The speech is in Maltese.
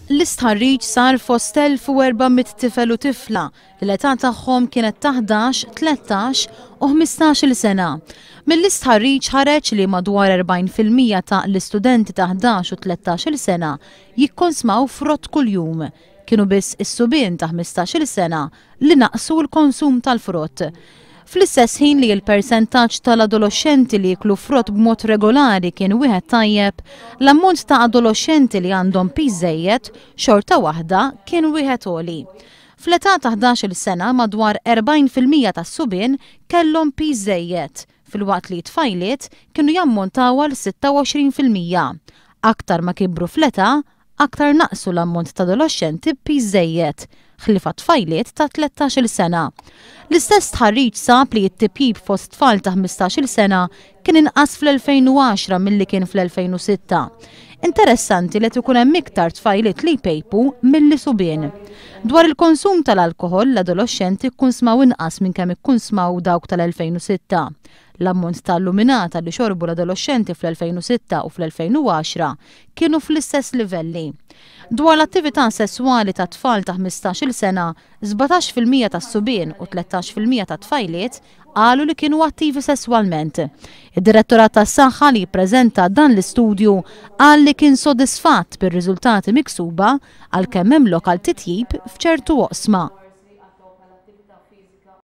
L-istħarriġ sar fost 1400 tifel u tifla li l-età tagħhom kienet ta' 11, 13 u 15-il sena. Mill-istħarriġ ħareġ li madwar 40% ta' l-istudenti ta' 11 u 13-il sena jikkonsmaw frott kuljum. Kienu biss is-subien ta' 15-il sena li naqqsu l-konsum tal-frott. Fl-istess ħin li l-persentaġġ tal-adoloxxenti li jieklu frott b'mod regolari kien wieħed tajjeb, l-ammont ta' adoloxxenti li għandhom piż żejjed xorta waħda kien wieħed għoli. Fl-età ta' 11-il sena madwar 40% tas-subien kellhom piż żejjed, filwaqt li t-tfajliet kienu jammontaw għal 26%. Aktar ma kibru fl-età, aktar naqsu l-ammont ta' adoloxxenti b'piż żejjed, ħlief għat-tfajliet ta' 13-il sena. L-istess stħarriġ sab li t-tipjip fost tfal ta' 15-il sena kien inqas fl-2010 milli kien fl-2006. Interessanti li qed ikun hemm iktar tfajliet li jpejpu milli subien. Dwar il-konsum tal-alkoħol, l-adoloxxenti kkunsmaw inqas minn kemm ikkunsmaw dawk tal-2006. L-ammont ta' alluminata li xorbu l-adoloxxenti fl-2006 u fl-2010 kienu fl-istess livelli. Dwar l-attività sesswali ta' tfal ta' 15-il sena, 17% tas-subien u 13% tat-tfajliet qalu li kienu attivi sesswalment. Id-Direttorat tas-Saħħa li ppreżenta dan l-istudju qal li kien sodisfatt bir-riżultati miksuba għalkemm hemm lok għal titjib f'ċertu oqsma.